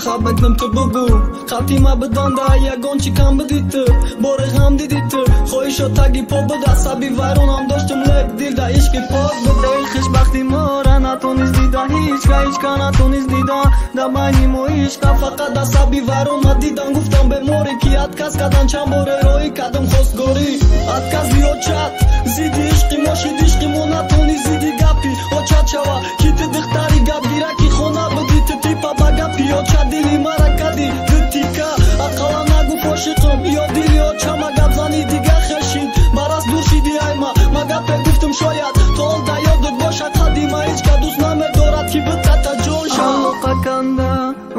Интихоб мекунам ту бугу Хати ма бидан да ягон чӣ кам бидӣ ту Боре ғам дидӣ ту Хоҳишо таги по буд асаби вайронам доштум лек дил да ишқи пок буд. Эй хушбахти мора натонист дида ҳичка ҳичка натонист дида да байни мо ишқа фақат асаби вайрон ма дидан гуфтам беморӣ ки отказ кадан чанд боре роҳӣ кадам хостгорӣ откази очат зидди ишқи мо шид ишқи мо натонист зидди гапи очат шава ки ту духтари гапгираки хона будӣ ту типа ба гапи очат дили мара кади ду тика ақаллан нагуфт ошиқам ё дили очама гапзани дига хешид барас дур шиди айма ма гапе гуфтум шояд то ол да ёдат бошад қадима ҳеҷ ка дӯст намедорад ки битата ҷон шав. Алоқа канда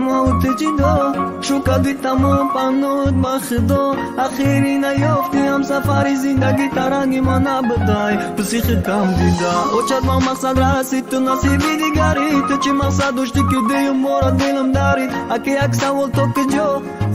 мавти ҷидо шукади тамом панод ба худо ахири наёфти ҳамсафари зиндагӣ таранги ма набудай психикам дида очад ма мақсад расид ту насиби дигарӣ ту чӣ мақсад доштӣ ки дию мора дилам дарид аки як савол то куҷо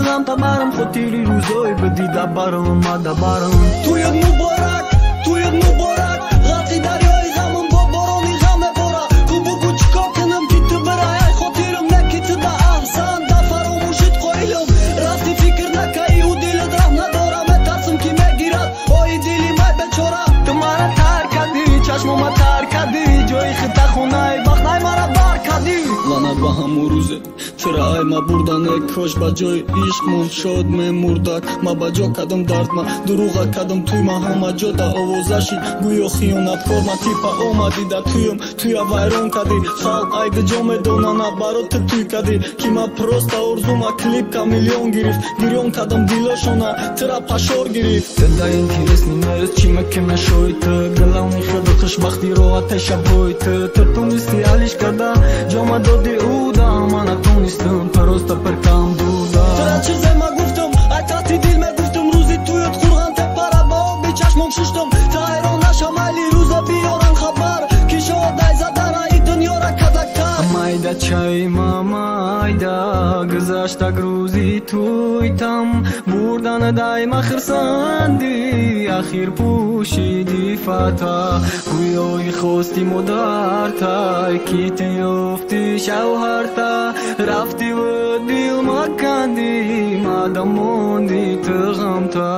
ғам табарам хотири рӯзои бидида барам мада барам. Туят муборак, туят муборак, ғарқи дарёи ғамам бо борони ғам мебора. Ку бугу чӣ кор кунам ки ту бирай ай хотирам не ки ту да аҳсан да фаромӯшит қоилам. Рафти фикр накаи ӯ дилат раҳм надора метарсам ки мегирад ои дили май бечора. Ту мара тар кардӣ чашмома тар кардӣ ҷои хита хонаи бахтай мара бар кардӣ. Лаънат ба ҳамун рӯзе тура ай ма бурдане кош ба ҷои ишқ монд шод мемурдак ма ба ҷо кадам дардма дурӯға кадам туй ма ҳама ҷо да овоза шид гӯё хиёнаткор ма типа омадӣ да туюм туя вайрон кардӣ халқ айда ҷо медонана баро ту туй кардӣ ки ма просто орзума клипка миллион гирифт гирён кадам дилошона тура пашор гирифт. Ту да интересный нест чӣ меки мешои ту главный хеле хушбахти роҳате шабҳои ту ту тонисти алиш карда ҷома доди ӯ да ма натонистам просто пиркам дуда. Тура чизе ма гуфтам ай таҳти дил мегуфтам рӯзи туят қурған тепара ба оби чашмом шуштам ту ҳайрон наша майли рӯза биёрам хабар ки шояд ай задана и дунёра кадактар. Майда чай ма майда гузаштак рӯзи туйтам бурдана дайма хирсандӣ ахир пӯшиди фата гӯёи хости модартай ки ту ёфти шавҳарта рафтиву дил макандӣ мадам монди ту ғамта.